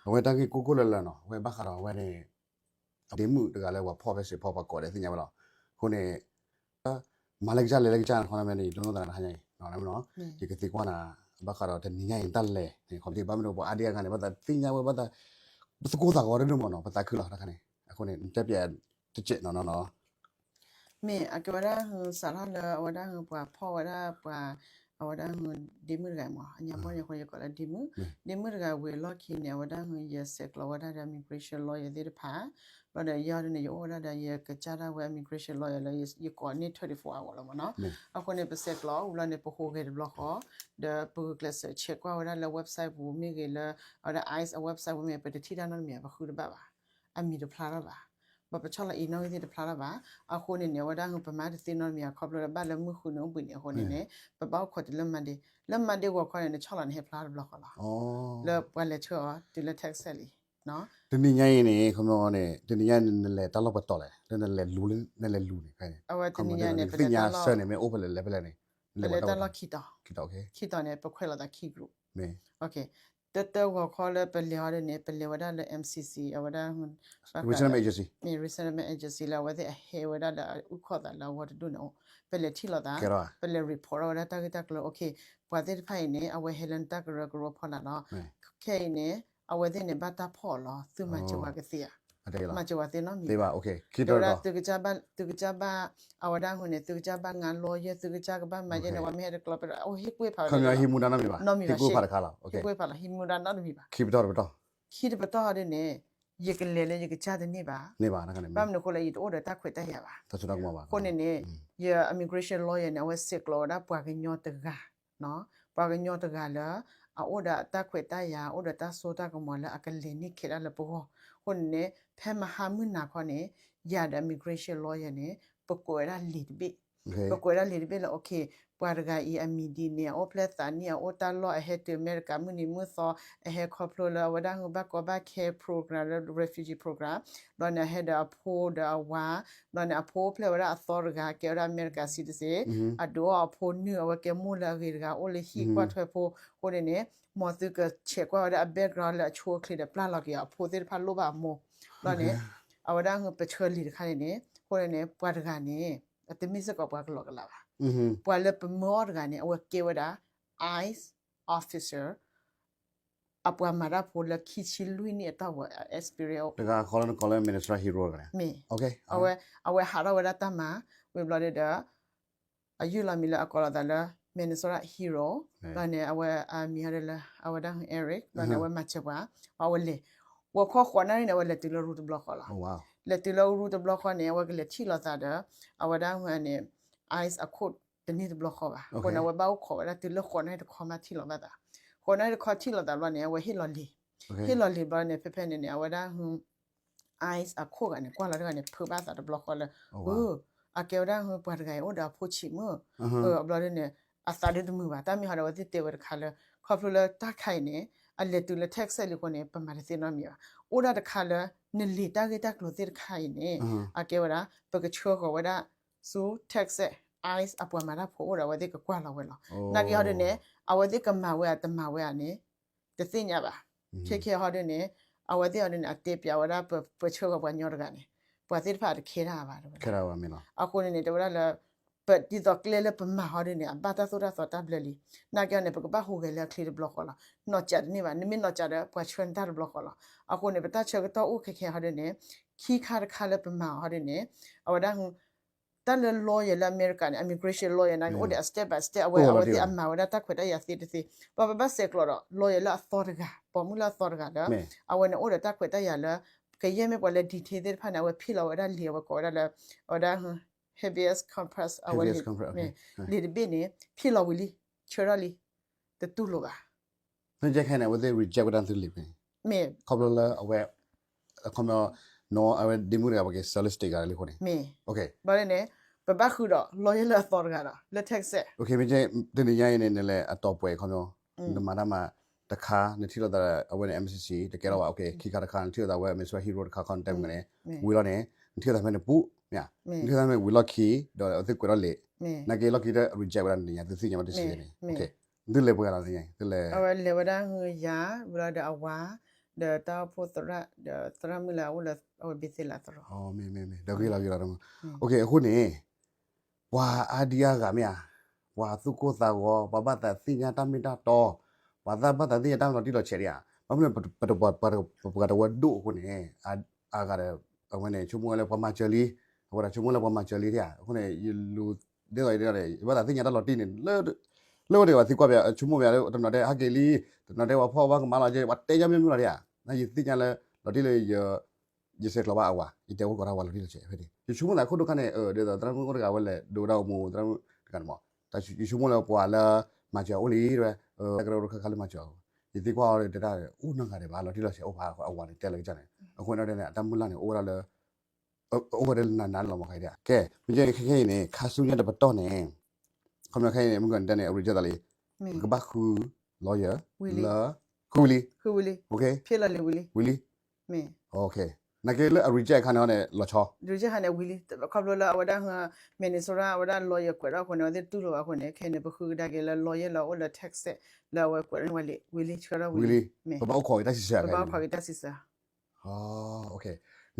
အဝဲတၢ်ဂ့ၢ်ကိၢ်ကိၢ်လၢလၢနီၤ အဝဲဘၣ်ဃးဒီးအဝဲန့ၣ် ဒ့မုၣ်တဂၤလၢပှၤဖီၣ်ဖဲစ့ၢ်ဖီပှၤကိးဒီးသ့ၣ်ညါဝဲလီၤ. အဃိန့ၣ် မၤလၢကစၢ်လဲၤလၢကစၢ်န့ၣ် ခီမ့ၢ်န့ၣ် ယဒိးန့ၢ်သးနၤတဟါညါအံၤ ယကသံကွၢ်နၤ ဘၣ်ဃးဒီးတနံၤညါအံၤတၢ်လဲၤန့ၣ် ခီမ့ၢ်ဘၣ်မနုၤပှၤအါဒံအါဂၤန့ၣ် ဘၣ်သးသ့ၣ်ညါဝဲ ဘၣ်သး ပသကိးသးဂီၤတဒိၣ်မးနီၤ ပသးခုလီၤတခါန့ၣ် အဃိန့ၣ် နတဲပျဲတစဲးနီၤနီၤနီၤ မ့ၢ်အကဲဝဲဒၣ်ဟူ စးထီၣ်လၢအဝဲဒၣ်ဟူ ပှၤဖီၣ်ဝဲဒၣ်ပှၤ အဝဲဒၣ်ဟူ ဒ့မုၣ်တဂၤမး အညါပီၢ်ညါဃိယကိးလၢဒ့မုၣ်, ဒ့မုၣ်တဂၤဝံၤအလီၢ်ခံန့ၣ် အဝဲဒၣ်ဟူ ယဆဲးကျိးဝဲဒၣ်ဒီး immigration lawyer သ့ၣ်တဖၣ်, ဘျီဒီးယဲဒၣ်န့ၣ် ယအိၣ်ဝဲဒၣ်ဒီး ယကစၢ်ဒၣ်ဝဲ immigration lawyer လၢယကိးန့ၢ် twenty-four hour လီၤမးနီၤ, အဃိန့ၣ် ပဆဲးကျိးဝံၤလီၤန့ၣ် ပဟူးဂဲၤတဘျီဃီ, ဒီးပဂုာ်ကျဲးစၢးဆဲးကွၢ်ဝဲဒၣ်လၢ website ပူၤမ့ၢ်ဂ့ၤလၢ အဝဲဒၣ် ice အ website ပူၤမ့ၢ် ပတထံၣ်တၢ်နီတမံၤ ပဃုတဘၣ်ဘၣ်, အမံၤတဖျါထီၣ်ဘၣ် ပပဆီၣ်လီၤအံၤနီၣ်ဂံၢ်သ့ၣ်တဖျါထီၣ်ဘၣ်, အဃိန့ၣ်န့ၣ် အဝဲဒၣ်ဟူ ပမၤတသ့နီတမံၤအခီဖျိလၢဘၣ်လၢမုၢ်ဃုနံၤအိၣ်ဘှံးနံၤအဃိန့ၣ်န့ၣ် ပဘၣ်အိၣ်ခိးတုၤလၢ Monday, လၢ Monday ဂီၤခီန့ၣ် နဆီၣ်လီၤနဟဲဖျါတဘျီဃီလီၤ, လၢပှၤလဲၤဆှၢအီၤတုၤလၢ Texas လံ, တနံၤညါအံၤန့ၣ် ခီမ့ၢ်န့ၣ် တနံၤညါန့ၣ် နလဲၤတၢ်လီၢ်ပတီၢ်လဲၣ် လၢနလဲၤလူၤန့ၣ်, အဝဲတနံၤညါန့ၣ် ပလဲၤတၢ်လီၢ် သ့ၣ်ညါဆၢန့ၣ် မ့ၢ်အိၣ်ဖဲလဲၣ်လဲၤဖဲလဲၣ်န့ၣ်, ပလဲၤတၢ်လီၢ်ခံတီၤ, ခံတီၤန့ၣ် ပခွဲးလိာ်သးခံ group တၢတၢဂီၤခီလၢပလဲၤအီၤဒ်န့ၣ် ပလဲၤဝဲဒၣ်လၢ M C C အဝဲဒၣ် resettlement agency, resettlement agency လၢအဝဲသ့ၣ်အဟဲဝဲဒၣ်လၢအအုၣ်ခီၣ်သးလၢအဂီၢ်တဒူၣ်န့ၣ်အိၣ်, ပလဲၤထံၣ်လိာ်သး, ပလဲၤ report ထီၣ်ဝဲဒၣ်တၢ်ဂ့ၢ်တၢ်ကျိၤ, ပှၤသ့ၣ်တဖၣ်အံၤန့ၣ် အဝဲဟဲလၢနတၢ်ကရၢကရိဖီလာ်လီၤ, ခဲအံၤန့ၣ် အဝဲသ့ၣ်န့ၣ် ဘၣ်တၢ်ဖီၣ်အီၤလီၤ, သုမၤစၢၤပှၤကသ့ဧါ, မၤစၢၤပှၤသ့နီတမံၤဘၣ်, သုကစၢ်ဘၣ်, အဝဲဒၣ်ဟူန့ၣ် သုကစၢ်ဘၣ် ငါ lawyer သုကစၢ်ကဘၣ်မၤယဲန့ၣ် ပှၤမ့ၢ်ဟဲတကျီပ အိၣ်ဟ့ၣ်ကွ့ၢ်ဖးဝဲ ဟံၣ်ကွ့ၢ်ဖးတခါလီၤ, ဟံၣ်ကွ့ၢ်ဖးလီၤ ဟံၣ်မူဒါနီတမံၤဘၣ်, ခံတပတီၢ်ဟီဒ်န့ၣ် ယကလဲၤလၢယကစၢ်တန့ၢ်ဘၣ်, ဘၣ်မနုၤအဃိလၢယတအိၣ်ဒီးတၢ်ခွဲးတၢ်ယာ်ဘၣ်, အဃိန့ၣ်န့ၣ် ယ immigration lawyer န့ၣ် အဝဲဆဲးကျိးဝဲဒၣ်ပှၤကညီတဂၤ, ပှၤကညီတဂၤလၢ အအိၣ်ဒီးတၢ်ခွဲးတၢ်ယာ် အိၣ်ဒီးတၢ်စိတၢ်ကမီၤလၢအကလဲၤန့ၢ်ခဲးဒၣ်လၢပဂီၢ်, အဃိန့ၣ်န့ၣ် ဖဲမဟါမုၢ်နၤခီန့ၣ် ယၤဒီး immigration lawyer န့ၣ် ပကွဲးဝဲဒၣ်လံာ်တဘ့ၣ်, ပကွဲးဒၣ်လံာ်တဘ့ၣ်လၢ okay ပှၤတဂၤအံၤအမံၤဒ်န့ၣ် အအိၣ်ဖျဲၣ်သးနံၣ် အအိၣ်တၢ်လီၢ် အဟဲတုၤအမဲရကၤမုၢ်နံၤမုၢ်သီ, အဟဲခီဖျိလၢအဝဲဒၣ်ဟူဘၣ်ကီဘၣ်ခဲ program လၢ refugee program, ဘျီန့ၣ်အဟဲဒီးအဖိဒီးအဝၤ, ဘျီန့ၣ်အဖိအိၣ်ဖျဲၣ်ဝဲဒၣ်အသီတဂၤ ကဲဝဲဒၣ်အမဲရကၤ citizen, အဒုးအီၣ်အဖိနုၢ် အဝဲကဲမိၢ်လၢအဂ့ၤတဂၤ အိၣ်လၢဟံၣ်ကွၢ်ထွဲဖိ, အဃိန့ၣ်န့ၣ် မ်သုကဆဲးကွၢ်ဝဲဒၣ်အ background လၢအဆိအချ့ဒီးပျၢ်လီၤက့ၤအီၤ အဖိသ့ၣ်တဖၣ်လိၣ်ဘၣ်အမိၢ်, ဘျီန့ၣ် အဝဲဒၣ်ဟူပဆှၢလံာ်တခါန့ၣ်န့ၣ် အဃိန့ၣ်န့ၣ် ပှၤတဂၤန့ၣ် အတမ့ၢ်စ့ၢ်ကီးပှၤကလီကလးဘၣ်, ပှၤလၢပမၢအီၤတဂၤန့ၣ် အဝဲကဲဝဲဒၣ် ice officer အပှၤမၤတၢ်ဖိလၢခံဆံလွံၢ်နံၣ်အတီၢ်ပူၤ experience အိၣ်, တဂၤဃီလၢနကိးလၢ Minnesota Hero တဂၤန့ၣ်, မ့ၢ်, အဝဲဟးထီၣ်ဝဲဒၣ်တၢ်မၤ, ဝံၤဘျီဒီး အယုၢ်လီၤမံၤလၢအကိးလီၤသးလၢ Minnesota Hero, ဘျီန့ၣ် အဝဲအမံၤဟီဒ်လၢ အဝဲဒၣ် Eric, ဘျီန့ၣ် အဝဲမၤစၢၤပှၤ, အဝဲလဲၤ, ဂီၤခီဃိးနၣ်ရံၣ်န့ၣ် အဝဲလဲၤတုၤလၢရူတဘျီဃီလီၤ, လဲၤတုၤလၢရူတဘျီဃီန့ၣ် အဝဲကလဲၤထံၣ်လိာ်သးဒီး အဝဲဒၣ်န့ၣ် ice အခိၣ်တန့ၢ်တဘျီဃီဘၣ်, အဃိန့ၣ် အဝဲဘၣ်အိၣ်ခိးဝဲဒၣ်တုၤလၢဃိးနၣ်ရံၣ်တခီမးထံၣ်လိာ်ဘၣ်သး, ဃိးနၣ်ရံၣ်တခီထံၣ်လိာ်သးဘျီန့ၣ် အဝဲဟ့ၣ်လီၤလံာ်, ဟ့ၣ်လီၤလံာ်ဘျီန့ၣ် ဖဲဖဲန့ၣ်န့ၣ် အဝဲဒၣ် ice အခိၣ်ဂၤန့ၣ် ကွၢ်လီၤတဂၤန့ၣ် ဖုးဘၣ်သးတဘျီဃီလၢ အကဲဝဲဒၣ်ပှၤတဂၤအံၤအိၣ်ဒီးအဖိဆံးမုၣ်, ဘျီဒ်န့ၣ် အသးဒ်တမုာ်ဘၣ်, တၢ်မ့ၢ်ဟီဒီး အဝဲသ့ၣ်တဲဝဲတခါလၢ ခီဖျိလၢတၢ်ခါအံၤန့ၣ် အလဲၤတုၤလၢ Texas လံအဃိန့ၣ် ပမၤတသ့နီတမံၤဘၣ်, အိၣ်ဒၣ်တခါလၢ နလံာ်တၢ်ဂ့ၢ်တၢ်ကျိၤသ့ၣ်တခါအံၤန့ၣ် အကဲဝဲဒၣ် ပကဆှၢဃီၤဝဲဒၣ်ဆူ Texas ice အပှၤမၤတၢ်ဖိအိၣ်ဒီး အဝဲသ့ၣ်ကကွၢ်လီၤဝဲလီၤ, နာ်က့ဟီဒ်န့ၣ် အဝဲသ့ၣ်ကမၤဝဲဧါတမၤဝဲဧါန့ၣ် တသ့ၣ်ညါဘၣ်, ခဲခဲဟီဒ်န့ၣ် အဝဲသ့ၣ်ဟီဒ်န့ၣ် အတဲပျးဝဲဒၣ် ပဆှၢဃီၤပှၤကညီတဂၤန့ၣ် ပှၤသ့ၣ်တဖၣ်တခဲတၢ်ဘၣ်, အဃိန့ၣ်န့ၣ် တဲဝဲဒၣ်လၢ ပဒ်သိးကျဲလၢပမၤဟီဒ်န့ၣ် အဘၣ်တၢ်သိၣ်တၢ်သီတၢ်ဘျၢလံ, နာ်က့ဟီန့ၣ် ပကဘၣ်ဟူးဂဲၤလၢအချ့တဘျီဃီလီၤ, နီၢ်ကၠးတန့ၢ်ဘၣ်, နမ့ၢ်နီၢ်ကၠးဒီး ပှၤဆှၢနတၢ်တဘျီဃီလီၤ, အဃိန့ၣ် ပတၢ်ဆၢကတီၢ်အိၣ်ခဲခဲဟီဒ်န့ၣ် ခံခါတခါလၢပမၤဟီဒ်န့ၣ် အဝဲဒၣ် တၢ်လၢ lawyer လၢအမဲရကၤန့ၣ် immigration lawyer နာ်က့ အိၣ်ဒီးအ step by step အဝဲ အဝဲသ့ၣ်အမၤဝဲဒၣ်တၢ်ခွဲးတၢ်ယာ်သ့တသ့, ပှၤပဘၣ်ဆဲးကျိးဒီး lawyer လၢအသီတဂၤ ပိာ်မုၣ်လၢအသီတဂၤဒီး အဝဲန့ၣ်အိၣ်ဒီးတၢ်ခွဲးတၢ်ယာ်လၢ ကယဲၢ်မ့ၢ်ပှၤလၢ detail သ့ၣ်တဖၣ်န့ၣ် အဝဲဖ့ၣ်လီၤဝဲဒၣ်လံာ် အဝဲကိးဝဲဒၣ်လၢ အဝဲဒၣ် habeas corpus အဝဲ လံာ်တဘ့ၣ်န့ၣ် ဖ့ၣ်လီၤဝံၤလံ ဆှၢထီၣ်လံ တတူၢ်လိာ်ဘၣ် မ့ၢ်ကဲခဲန့ၣ် အဝဲသ့ၣ် reject ဝဲဒၣ်သုလံာ်ဖဲန့ၣ် မ့ၢ် ခီဖျိလၢအဝဲ အခီပညီ နီၢ် အဝဲဒ့မုၣ်တဂၤ ပက့ၤ ဆၢလၢ state ဂၤလံအဃိန့ၣ် မ့ၢ် ဘၣ်န့ၣ် ပဘၣ်ဃုာ်ဒီး lawyer လၢအသီတဂၤဒီး လၢ Texas မ့ၢ်ကဲ တနံၤညါအံၤန့ၣ် နလဲၤအတီၤပှဲၤအခီပညီ နမၤတၢ်မၤတခါ နထံၣ်လိာ်သးအဝဲန့ၣ် M C C တကဲထီၣ်ဘၣ် ခံခါတခါ နထံၣ်လိာ်သးဝဲ Minnesota Hero တခါခီ နတဲမုၢ်န့ၣ် ဝံၤလီၤန့ၣ် နထံၣ်လိာ်သးဖဲန့ၣ်ပူၤ မ့ၢ် နထံၣ်လိာ်သးဖဲန့ၣ်ဝံၤလီၢ်ခံ ဒီးအဝဲသ့ၣ်ကွဲးထီၣ်လံာ် နာ်က့လီၢ်ခံတ reject ဝဲဒၣ်နံၤညါ သုသ့ၣ်ညါဘၣ်တဆံးန့ၣ် သုလဲၤပှဲၤဂၤလီၤသ့ၣ်ညါ သုလဲၤ အဝဲလဲၤဝဲဒၣ်ဟူယၤ ဝံၤလီၤဒီးအဝၤ ဒီးတၢ်အိၣ်ဖှိၣ်သရၣ် ဒီးသရၣ်မုၣ်လၢအအိၣ်လၢအဝဲဘ့သ့လးသရိာ်, မ့ၢ်မ့ၢ်မ့ၢ် ဒီးဂ့ၤလီၤဂ့ၤလီၤ, အဃိန့ၣ် ပှၤအါဒံအါဂၤမ့ၢ်ဧါ, ပှၤသူၣ်ကိၢ်သးဂီၤ, ပှၤဘၣ်သးသ့ၣ်ညါတၢ်မ့ၢ်တၢ်တီ, ပှၤသးဘၣ်သးသ့ၣ်ညါတၢ်လီၤတံၢ်လီၤဆဲးဒံးဧါ, ဘၣ်မနုၤလဲၣ် ပှၤတဝၢဒိၣ်အဃိန့ၣ် အါဂၤဒီး အဝဲန့ၣ် ဆိကမိၣ်ဝဲလၢပှၤမၤစၢၤလံ, အဝဲဒၣ်ဆိကမိၣ်လၢပှၤမၤစၢၤလံဧါ, အဃိန့ၣ် ယလူၤ ဒ်သိးဒ်န့ၣ် ယဘၣ်သးသ့ၣ်ညါတၢ်လီၤတံၢ်န့ၣ် လၢဝဲတဂၤသံကွၢ်ဘၣ် ဆိကမိၣ်ဘၣ်လၢ တနီၤတဲဟဲက့ၤလံ, တနီၤတဲပှၤဖီၣ်ဘၣ်ကမၣ်လီၤက့ၤ ပှၤတဲညါမ့ၢ်မ့ၢ်လီၤဧါ, နယသ့ၣ်ညါလၢ လီၤတံၢ်လၢ ယဆဲးကျိးဘၣ်အဝၤ ယတဲအိၣ်ကီးတၢ်ဝၤလီၤတံၢ်လီၤဆဲးဖဲန့ၣ် ယဆိကမိၣ်သးခိၣ်ဒိၣ်ခါန့ၣ် ဒ်သိးသရၣ်မုၣ်အိၣ်တဂၤဝဲလဲၣ် ဒိဝဲဒၣ်အိၣ်မူသရၣ်မုၣ်တဂၤန့ၣ်မး, ယဆိကမိၣ်လၢပှၤလၢ မၤစၢၤအိၣ်လံတဝဲ, ကရၢကရိတခါခါလၢမၤစၢၤ, ယသံကွၢ်အီၤတဲတၢ် အိၣ်နီတဂၤဒံးဘၣ် လီၤတံၢ်လီၤဆဲးအိၣ်ဖဲအဝၤန့ၣ် တဲလၢကစၢ်န့ၣ် အဃိန့ၣ် အတၢ်မုၢ်လၢ်န့ၣ် အိၣ်ဝဲဒၣ်လၢ အိၣ်ဝဲဒၣ်လၢနၤနၤလီၤမးခါဒံး, ကဲ မ့ၢ်ခဲခဲအံၤန့ၣ် ခါဆူညါတပတီၢ်န့ၣ် ခီပညီခဲအံၤန့ၣ် မုၢ်ကီၢ်န့ၣ်တဲန့ၣ် အရံးကဲသးလံ, ပကဘၣ်ဃု lawyer လၢ ဃုဝံၤလံ, ဃုဝံၤလံ, ဖဲလီၤလံၤဝံၤလံ, ဝံၤလံ, နာ်က့လၢအရံးကဲအခါန့ၣ်န့ၣ် လီၤဆီ, ရံးကဲခါန့ၣ်ဝံၤလံ, ခီဖျိလၢအဝဲဒၣ် Minnesota အဝဲဒၣ် lawyer ကွဲးထီၣ်အဃိန့ၣ် အဝဲသ့ၣ်တူၢ်လိာ်ဘၣ်အဃိန့ၣ် ခဲအံၤန့ၣ် ပဃုကဒါက့ၤလၢ lawyer လၢအအိၣ်လၢ Texas လၢအဝဲကွဲးထီၣ်န့ၢ်ဝဲလံ, ဝံၤလံ ဆှၢထီၣ်ဝံၤလံ, ပဘၣ်အိၣ်ခိးက့ၤတၢ်စံးဆၢ, ပဘၣ်အိၣ်ခိးက့ၤတၢ်စံးဆၢ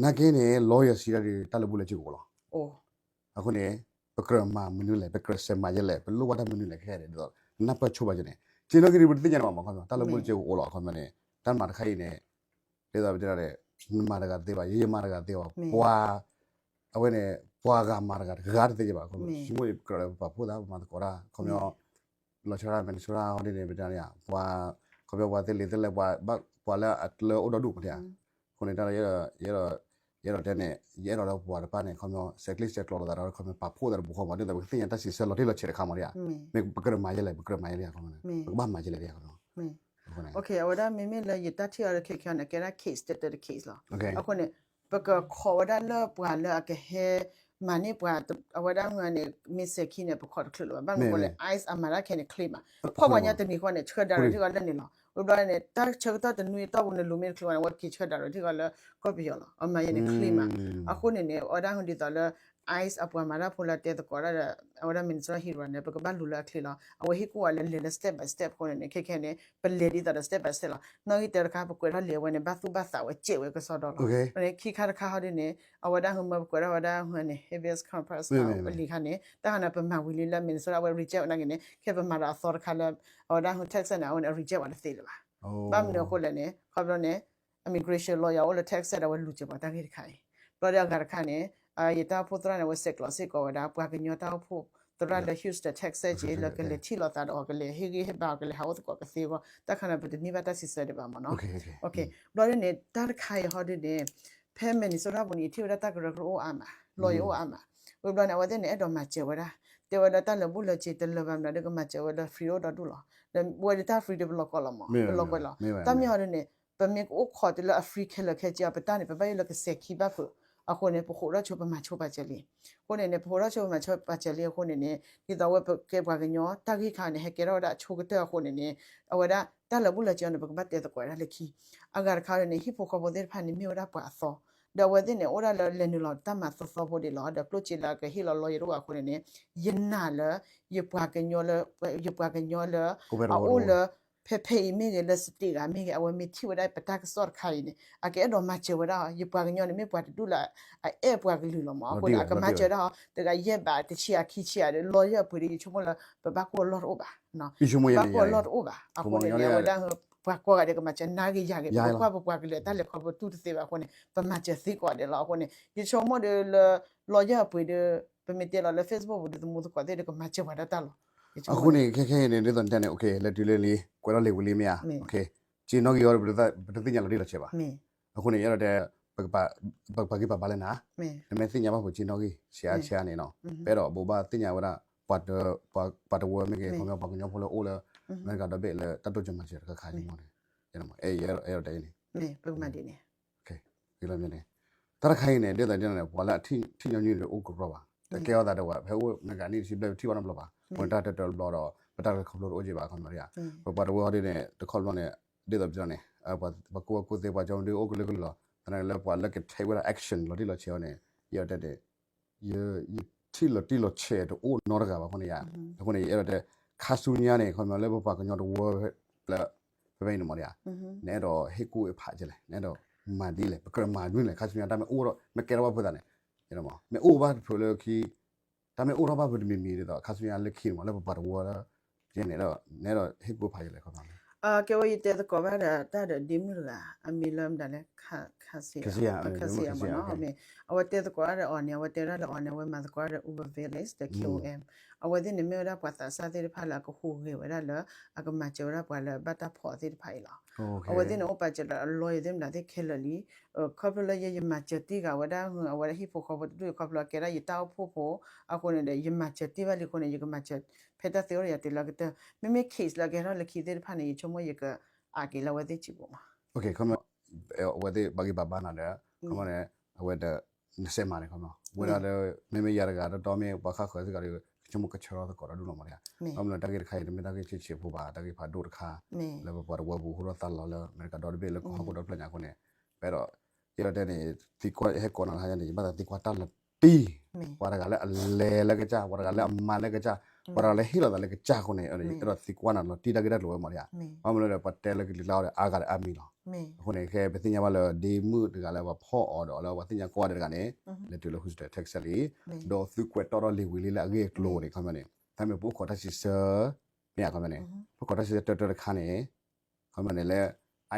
နာ်က့န့ၣ် lawyer စံးဒၣ်ဒီး တၢ်လၢဘူၣ်လၢစ့ကအိၣ်လီၤ. အဃိန့ၣ် ပကြၢးမၤမနုၤလဲၣ်, ပကြၢးစဲးမၤယဲလဲၣ်, ပလိၣ်ဘၣ်တၢ်မနုၤလဲၣ် ခဲအံၤန့ၣ် ဒ်သိး နၢ်ပၢၢ်ဆိပာ်စၢၤန့ၣ် စ့နီၣ်ဂံၢ်ဒ်ပတသ့ၣ်ညါန့ၣ်ဘၣ်မး, တၢ်လၢဘူၣ်လၢစ့ကအိၣ်လီၤ အခီပညီန့ၣ် တၢ်မၤတခါအံၤန့ၣ် ဒ်သိးပတဲဒၣ် နမၤတဂၤတသ့ဘၣ်, ယမၤတဂၤတသ့ဘၣ်, ပှၤ အဝဲန့ၣ် ပှၤဂၤမၤတဂၤတဂၤတသ့ဘၣ်, ဆိကမိၣ်ယကြၢးလၢပပာ်ဖှိၣ်သး ပမၤသကိးတၢ် ခီပညီ လီၤဆီဒၣ် Minnesota ဟီဒ်န့ၣ် ပတဲန့ၣ် ပှၤ ခီပညီပှၤသ့လံာ်သ့လဲၢ် ပှၤလၢအကျၢၤအိၣ်ဒီဒူၣ်မးဒံးဧါ, အဃိန့ၣ် တၢ်လၢ ယအဲၣ်ဒိးတဲန့ၣ် ယအဲၣ်ဒိးလၢပှၤတဖၣ်န့ၣ် ခီပညီ ဆဲးကျိးဆဲးကျိးလိာ်သးဒီး ခီပညီပာ်ဖှိၣ်သးတပူၤဃီမး ဒ်သိးပကသ့ၣ်ညါတၢ်စံးဆၢလီၤတံၢ်လီၤဆဲးတခါမးဒံးဧါ, မ့ၢ်ပကြၢးမၤယဲလဲၣ် ပကြၢးမၤယဲလဲၣ် ခီပညီ ပကဘၣ်မၤယဲလဲၣ်ဒံးဧါ ခီပညီ အဝဲဒၣ်မ့မ့ၢ်လၢယတၢ်ထံၣ်အီၤဒီးခဲခဲန့ၣ် ကဲဒၣ် case တတၢတ case လီၤ. အဃိန့ၣ် ပကခိးဝဲဒၣ်လၢပှၤလၢအကဟဲ မၤန့ၢ်ပှၤ အဝဲဒၣ်မ့ၢ်န့ၣ် မ့ၢ်စဲၤခံန့ၣ် ပခိးတချုးလၢၤဘၣ်. ဘၣ်မနုၤအဃိလဲၣ် ICE အမၤတၢ်ခဲန့ၣ် clear မး. ဖီၣ်ပှၤညါတနံၤဃီန့ၣ် ဆှၢဒၣ်ရဲၣ်ထံၣ်ကီးလၢန့ၣ်လီၤ. ဝံၤဘျီန့ၣ် တၢ်ဆၢကတီၢ်တနွံအတီၢ်ပူၤန့ၣ် လူၤမ့ၢ်တချုးဘၣ်န့ၣ် အဝဲက့ၤဆှၢဒၣ်ရဲၣ်ထံၣ်ကီးလၢကီၢ်ပယီၤလီၤ. အမၤယဲန့ၣ် clear မး. အဃိန့ၣ်န့ၣ် အဝဲဒၣ်ဟူဒ်သိးလၢ ICE အပှၤမၤတၢ်ဖိလၢတဲသကိးတၢ်ဒီး အဝဲဒၣ် Minnesota ဟံၣ်ရၤန့ၣ် ပကဘၣ်လူၤလၢအချ့လီၤ. အဝဲဟ့ၣ်ကူၣ်ဝဲလၢလဲၤလၢ step by step အဃိန့ၣ်န့ၣ် ခဲခဲန့ၣ် ပလဲၤဒ်သိးဒီး step by step လီၤ. နီၣ်ဂံၢ်တၢတခါ ပကွဲးထီၣ်လံာ်အဝဲန့ၣ် ဘၣ်သူၣ်ဘၣ်သးဝဲစဲးဝဲကစီဒီလီၤ. ခံခါတခါဟီဒ်န့ၣ် အဝဲဒၣ်မ့ၢ်ပကွဲးထီၣ်ဝဲဒၣ်န့ၣ် habeas corpus လံာ်ခါန့ၣ် တၢ်ဟးန့ၣ် ပမၤဝံၤလံလၢ Minnesota အဝဲ reject ဝဲနာ်က့န့ၣ် ခဲပမၤဒီးအသီတခါလၢ အဝဲဒၣ် Texas န့ၣ် အဝဲန့ၣ် reject ဝဲတသ့လၢၤဘၣ်. ဘၣ်မနုၤအဃိလဲၣ်န့ၣ် ခီဖျိန့ၣ် immigration lawyer အိၣ်လၢ Texas ဒီးအဝဲလူၤစဲးပှၤတၢ်ဂ့ၢ်တခါအံၤ ဘျီဒီးအဂၤတခါန့ၣ် ယတၢ်အိၣ်ဖှိၣ်သရၣ်န့ၣ် အဝဲဆဲးကျိးစ့ၢ်ကီးဝဲဒၣ် ပှၤကညီတၢ်အိၣ်ဖှိၣ်သရၣ်လၢ Houston Texas က့ လၢကလဲၤထံၣ်လိာ်သးဒီးအီၤ ကလဲၤဟ့ၣ်ဂံၢ်ဟ့ၣ်ဘါအီၤ ကလဲၤဟးအိၣ်သကိးကသ့အဂီၢ် တၢ်ခါန့ၣ် ပတန့ၢ်ဘၣ်တၢ်စံးဆၢဒံးဘၣ်မ့ၢ်နီၤ. ဘျီဒ်န့ၣ် တၢ်တခါအံၤဟီဒ်န့ၣ် ဖဲ Minnesota ပူၤန့ၣ် ယထံၣ်ဝဲဒၣ်တၢ်ကရၢကရိအိၣ်အါမး lawyer အိၣ်အါမး. ဝံၤဘျီန့ၣ် အဝဲသ့ၣ်န့ၣ် အဲၣ်ဒိးမၤစၢၤဝဲဒၣ် တဲဝဲလၢတၢ်လၢာ်ဘူၣ်လၢာ်စ့ၤတလၢာ်ဘၣ်မနုၤဒီး ကမၤစၢၤဝဲလၢ free အိၣ်ဒီဒူၣ်လီၤ. ဒီးဝဲဒၣ်တၢ် free ဒီးပလီၤကီလီၤမး ပလီၤကွဲးလီၤ. တၢ်မ့ၢ်ဟီဒ်န့ၣ် ပမ့ၢ်ကအိၣ်ခိးတုၤလၢအ free ခဲလၢာ်ခဲဆ့အီၤ ပတၢ်န့ၣ် ပဘၣ်ယိၣ်လၢကစဲၤခံဘၣ်ဖုး အဃိန့ၣ် ပဃိးထီၣ်ဆိပမၤဆိပာ်စၢၤလံ. အဃိန့ၣ်န့ၣ် ပဃိးထီၣ်ဆိပမၤဆိပာ်စၢၤလံအဃိန့ၣ်န့ၣ် ဒ်သိးဝဲပကဲပှၤကညီတၢ်ဂ့ၢ်ခါန့ၣ် ဟဲကဲထီၣ်ဝဲဒၣ်အဆိကတၢၢ်အဃိန့ၣ်န့ၣ် အဝဲဒၣ်တၢ်လၢာ်ဘူၣ်လၢာ်စ့ၤအီၤန့ၣ် ပကဘၣ်တဲသကိးဝဲဒၣ်လၢခံ အဂၤတခါန့ၣ် ဟံၣ်ဖိဃီဖိသ့ၣ်တဖၣ်န့ၣ် မ့ၢ်ဝဲဒၣ်ပှၤအသီ ဒီးအဝဲသ့ၣ်န့ၣ် အိၣ်ဒၣ်လၢလဲၤနုာ်လီၤတၢ်မၤသီသီဖိဒံးလီၤ. ဒီးကျိၣ်စ့လၢအကဟ့ၣ်လီၤ lawyer တအိၣ်ဘၣ်အဃိန့ၣ်န့ၣ် ယနာ်လၢ ယပှၤကညီလၢ ယပှၤကညီလၢ အအိၣ်လၢ ဖဲဖဲအံၤမ့ၢ်ဂ့ၤ လၢ state ဂၤမ့ၢ်ဂ့ၤ အဝဲမ့ၢ်ထံၣ်ဝဲဒၣ်ပတၢ်ကစီၣ်တခါအံၤန့ၣ် အကအဲၣ်ဒိးမၤစၢၤဝဲဒၣ် ယပှၤကညီန့ၣ် မ့ၢ်ပှၤတဒူၣ်လၢ အအဲၣ်ပှၤကလုာ်လီၤမး. အဃိန့ၣ် အကမၤစၢၤဒၣ် တဂၤယဲၢ်ဘး တဆံအခံဆံအဒီး lawyer အပှ့ၤဒီး ယဆိကမိၣ်လၢ ပဘၣ်ကွၢ်အလီၢ်တအိၣ်ဘၣ် ပဘၣ်ကွၢ်အလီၢ်တအိၣ်ဘၣ်. အဃိန့ၣ်န့ၣ် အဝဲဒၣ် ပှၤကိးဂၤဒဲးကမၤစၢၤ နၤဂ့ၤယၤဂ့ၤ ပကွၢ်ပပှၤကလုာ်အတၢ်လဲၤခီဖျိတူၢ်တသ့ဘၣ်အဃိန့ၣ် ပမၤစၢၤသ့ကိးဂၤဒဲးလီၤ. အဃိန့ၣ် ယဆိကမိၣ်ဒီးလၢ lawyer အပှ့ၤဒီး ပမ့ၢ်တဲလီၤလၢ Facebook ပူၤဒီး သမူသကိးသ့ၣ်ဒီး ကမၤစၢၤပှၤတၢ်တၢ်လီၤ. အဃိန့ၣ် ခဲခဲအံၤန့ၣ် ဒ်သိးနတဲန့ၣ် လဲၤတုၤလၢလံ ကွဲးထီၣ်လံာ်ဝံၤလံမ့ၢ်ဧါ. စ့နီၣ်ဂံၢ်အီၤဒီး ပတသ့ၣ်ညါလီၤတံၢ်လီၤဆဲးဘၣ်. အဃိန့ၣ် ယအဲၣ်ဒိးတဲ ပပာ်ဂံၢ်ပာ်ဘါလၢနၤ နမ့ၢ်သ့ၣ်ညါဘၣ်ဖုးစ့နီၣ်ဂံၢ် ဆံးအါဆံးအါန့ၣ်နီၤ ပအဲၣ်ဒိးဘိးဘၣ်သ့ၣ်ညါဝဲဒၣ် ပှၤတဝၢမ့ၢ်ဂ့ၤ ခီပညီပှၤကညီဖိလၢအိၣ်လၢ အမဲရကၤဒီဘ့ၣ်လၢတၢ်တိစၢၤမၤစၢၤတခါခါန့ၣ်မ့ၢ်န့ၣ် ယအဲၣ်ဒိးတဲအံၤန့ၣ် တၢ်တခါအံၤန့ၣ် ဒ်သိးဒ်န့ၣ် ပှၤလၢအထံၣ်ညီနုၢ်ဒီးအိၣ်ကရီဘၣ် တကဲထီၣ်သးဒီးဝဲ ဖဲအိၣ်မ့ၢ်ဂၤနံၣ်တဆံဘျဲၣ် ပထံၣ်ဘၣ်နီတဘျီဘၣ် ပတၢ်တတဘျီဒီး ပတၢ်လဲၤခီဖျိတအိၣ်က့ဘၣ်အခီပညီဒံးဧါ ပပှၤတဝၢဟီဒ်န့ၣ် တခီဘျီန့ၣ် ဒ်သိးပစံးန့ၣ် ပှၤကူၣ်ဘၣ်ကူၣ်သ့ပှၤကညီဒုးအိၣ်ကလုာ်ကလုာ်လီၤ သနာ်က့လၢပှၤလၢက take ဝဲဒၣ် action လီၤတံၢ်လီၤဆဲးအီၤန့ၣ် ယအဲၣ်ဒိးတဲန့ၣ် ယထံၣ်လီၤတံၢ်လီၤဆဲးတအိၣ်နီတဂၤဘၣ်အဃိန့ၣ်ယါ အဃိန့ၣ် ယအဲၣ်ဒိးတဲ ခါဆူညါန့ၣ် ခီပညီလၢပပှၤကညီတဝၢလၢ ဖဲဖဲအံၤန့ၣ်မ့ၢ်ဒ်ဧါ, နအဲၣ်ဒိးဟ့ၣ်ကူၣ်အဖးကဲလဲၣ်, နအဲၣ်ဒိးမၤဒ်လဲၣ်, ပကြၢးမၤဒ်လဲၣ်, ခါဆူညါတၢ်မ့ၢ်အိၣ်ထီၣ် မ့ၢ်ကဲထီၣ်ဘၣ်ဖုသးန့ၣ်, မ့ၢ်အိၣ်ဘၣ်တဖျၢၣ်လၢခံ, တၢ်မ့ၢ်အိၣ်ထီၣ်ဘၣ်ဖုတမံၤမံၤဒ်သိး ခါဆူညါလၢခံန့ၣ်မ့ၢ် လၢပပှၤတဝၢလၢ ကဲန့ၣ်ဒီး နအဲၣ်ဒိးဟ့ၣ်ကူၣ်ဖးကဲလဲၣ်ခီဖျိ ကဲဝဲယတဲသကိးဘၣ်ဒီးတၢ်ဒီးဒ့မုၣ်တဂၤ အမံၤလၢမတၤလဲၣ်, ခါစံယါ, ခါစံယါမ့ၢ်နီၤ, မ့ၢ် အဝဲတဲသကိးတၢ်ဒီးအီၤန့ၣ် အဝဲတဲဒၣ်လၢအီၤန့ၣ် အဝဲမၤသကိးတၢ်ဒီး Uber Village ဒီး K O M, အဝဲသ့ၣ်န့ၣ်မ့ၢ်ဝဲဒၣ်ပှၤသးစၢ်သ့ၣ်တဖၣ်လၢအကဟူးဂဲၤဝဲဒၣ်လၢ အကမၤစၢၤဝဲဒၣ်ပှၤလၢဘၣ်တၢ်ဖီၣ်အီၤသ့ၣ်တဖၣ်အံၤလီၤ. အဝဲသ့ၣ်န့ၣ် အိၣ်ပာ်စၢၤဒီးအ lawyer သ့ၣ်မတၤသ့ၣ်ခဲလၢာ်လံ, ခီဖျိလၢယ ယမၤစၢၤတံၢ်ဂၤဝဲဒၣ် အဝဲဒၣ်ဟံၣ်ဖိဃီဖိတဒူၣ်အံၤ ခီဖျိအကဲဒၣ်ယတၢ်အိၣ်ဖှိၣ်ဖိ, အဃိန့ၣ်ဒီး ယမၤစၢၤတံၢ်ဘၣ်လံအဃိန့ၣ် ယကမၤစၢၤ ဖဲတၢ်သ့အိၣ်ဒီးယၤတုၤလၢကတၢၢ်, မ့မ့ၢ် case လၢအကဲထီၣ်လၢခံသ့ၣ်တဖၣ်န့ၣ် ယဆိကမိၣ်ယက အးက့ၤလၢအဝဲသ့ၣ်စုပူၤမး. အဝဲသ့ၣ်ဘၣ်ဂံၢ်ဘၣ်ဘါနၤဒီး ခီမီန့ၣ် အဝဲတ နစဲးမၤန့ၣ်ခီမီ, ဝဲဒၣ်လၢ မ့မ့ၢ်ယၤတဂၤတီတီမ့ၢ်ပှၤဃၣ်ဃၢၤစ့ၢ်ကီးဒီး ကဆိကမိၣ်ကဆၢထီၣ်သကိးဒီးဒူၣ်လီၤမးဒ်ဧါ, ခီမီလၢတၢ်ဂ့ၢ်တခါအံၤ တမ့ၢ်တၢ်ဂ့ၢ်ဆံးဆံးဖိဘၣ်, တၢ်ဂ့ၢ်ဖးဒိၣ်တခါ လၢပပှၤတဝၢပူၤ ဟိထီၣ်သါလီၤလၢအမဲရကၤဒီတဘ့ၣ်လၢကီၢ်ဟီၣ်ခိၣ်ဒီဖျၢၣ်ညါအဃိန့ၣ်, ပအဲၣ်ဒိး ယအဲၣ်ဒိးတဲန့ၣ် သံကွၢ်ဟဲကိးနၤတခါန့ၣ် ယဘၣ်သးသံကွၢ်တၢ်လီၤတံၢ်, ပှၤတဂၤလၢအလဲၤလၢကစၢ်, ပှၤတဂၤလၢအမၤလၢကစၢ်, ပှၤတဂၤလၢဟ့ၣ်လီၤသးလၢကစၢ်အဃိန့ၣ် အဲၣ်ဒိးသံကွၢ်နၤလီၤတံၢ်တၢ်ဂ့ၢ်တၢ်ကျိၤဝဲမးဒ်ဧါ, ဘၣ်မနုၤလဲၣ်ဒီး ပှၤတဲလၢကလံၤကျါအီၤဒီးအါဂၤဒီးအါမံၤလီၤ. အဃိန့ၣ် ခဲပသ့ၣ်ညါဘၣ်လၢဒ့မုၣ်တဂၤလၢပှၤဖီၣ်အီၤဒီးလၢပှၤသ့ၣ်ညါကိးဂၤဒဲးတဂၤန့ၣ် လဲၤတုၤလၢ Houston Texas လံ, ဒီးသုကွဲးတီၣ်ထီၣ်လံာ်ဝံၤလံလၢအဂ့ၢ်အကျိၤန့ၣ် ခီမီန့ၣ် တၢ်မ့ၢ်ပအိၣ်ခိးတၢ်စံးဆၢ, မ့ၢ်ခီမီန့ၣ် ပအိၣ်ခိးတၢ်စံးဆၢတၢတၢတခါန့ၣ် ခီမီန့ၣ်လၢ